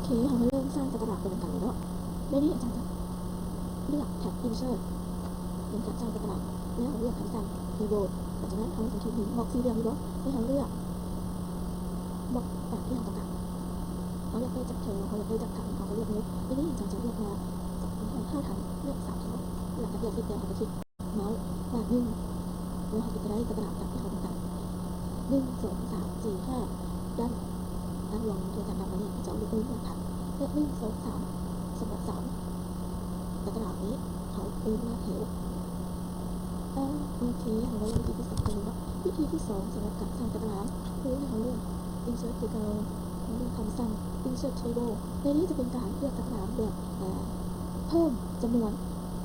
ເຮົາມາເລີ່ມສ້າງຈັດຕະລາງໄປນຳກັນເລີຍເນາະ. ໃນນີ້ອາຈານຈະເລືອກແທັບ Insert ເປັນການສ້າງຈັດຕະລາງ ແລ້ວເລືອກຄຳສັ່ງ Table. ຫຼັງຈາກນັ້ນເຮົາສັງເກດເຫັນບລັອກສີ່ຫຼ່ຽມນີ້ບໍ່? ໃຫ້ເຮົາເລືອກບລັອກຕາມທີ່ເຮົາຕ້ອງການ. ເຮົາຢາກໄດ້ຈັກແຖວ, ເຮົາຢາກໄດ້ຈັກຖັງ, ເຮົາກໍເລືອກເລີຍ. ໃນນີ້ອາຈານຈະເລືອກມາ ຈາກຫ້າຖັງ ເລືອກສາມແຖວ. ຫຼັງຈາກເລືອກເສັດແລ້ວ ເຮົາກໍຄລິກ ເມົາບາງໜຶ່ງ ແລ້ວເຮົາກໍຈະໄດ້ຈັດຕະລາງຕາມທີ່ເຮົາຕ້ອງການ ໜຶ່ງ ສອງ ສາມ ສີ່ ຫ້າ ດ້ານ ດ້ານລອງໂທລະສັບນຳມານີ້ ເຂົາເຈົ້າເລືອກເປັນໜຶ່ງ ໜຶ່ງ ສອງ ສາມ ສຳລັບສາມ ຕາຕະລາງນີ້ ເຂົາເອີ້ນວ່າແຖວ. ເອີ ໂອເຄ ເຮົາມາເລີ່ມວິທີທີສອງກັນເລີຍເນາະ. ວິທີທີສອງສຳລັບການສ້າງຕາຕະລາງ ຄືໃຫ້ເຮົາເລືອກ Insert Table ເຮົາເລືອກຄຳສັ່ງ Insert Table. ໃນນີ້ຈະເປັນການເລືອກຕາຕະລາງແບບ ເອີ ເພີ່ມຈຳນວນ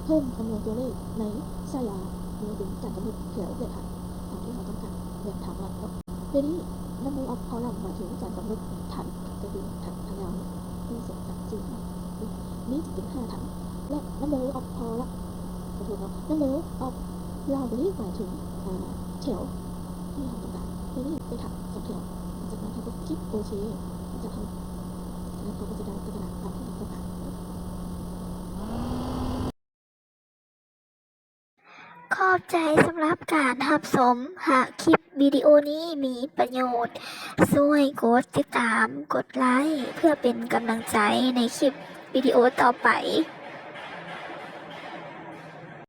ເພີ່ມຈຳນວນຕົວເລກໃນສາຍຍາ ຫຼືວ່າເປັນການກຳນົດແຖວ ແລະ ຖັງຕາມທີ່ເຮົາຕ້ອງການ ແບບຖາມວ່າເນາະ. ໃນນີ້ Number of Column ໝາຍເຖິງການກຳນົດຖັງ ກໍຄືຖັງທາງຍາວນີ້ ໜຶ່ງ ສອງ ສາມ ສີ່ ຫ້າ ນີ້ຈະເປັນຫ້າຖັງ ແລະ Number of Column ຂໍໂທດເນາະ Number of Row ຕົວນີ້ໝາຍເຖິງ ອາ ແຖວທີ່ເຮົາຕ້ອງການ. ໃນນີ້ເປັນຖັງສອງແຖວ ຫຼັງຈາກນັ້ນເຮົາກໍຄລິກໂອເຄ ຫຼັງຈາກນັ້ນເຮົາກໍຈະໄດ້ຕາຕະລາງຕາມທີ່ເຮົາຕ້ອງການ. ຂອບໃຈສຳລັບການຮັບຊົມ. ຫາກຄລິບວິດີໂອນີ້ມີປະໂຫຍດ, ຊ່ວຍກົດຕິດຕາມ, ກົດໄລ ເພື່ອເປັນກຳລັງໃຈໃນຄລິບວິດີໂອຕໍ່ໄປ.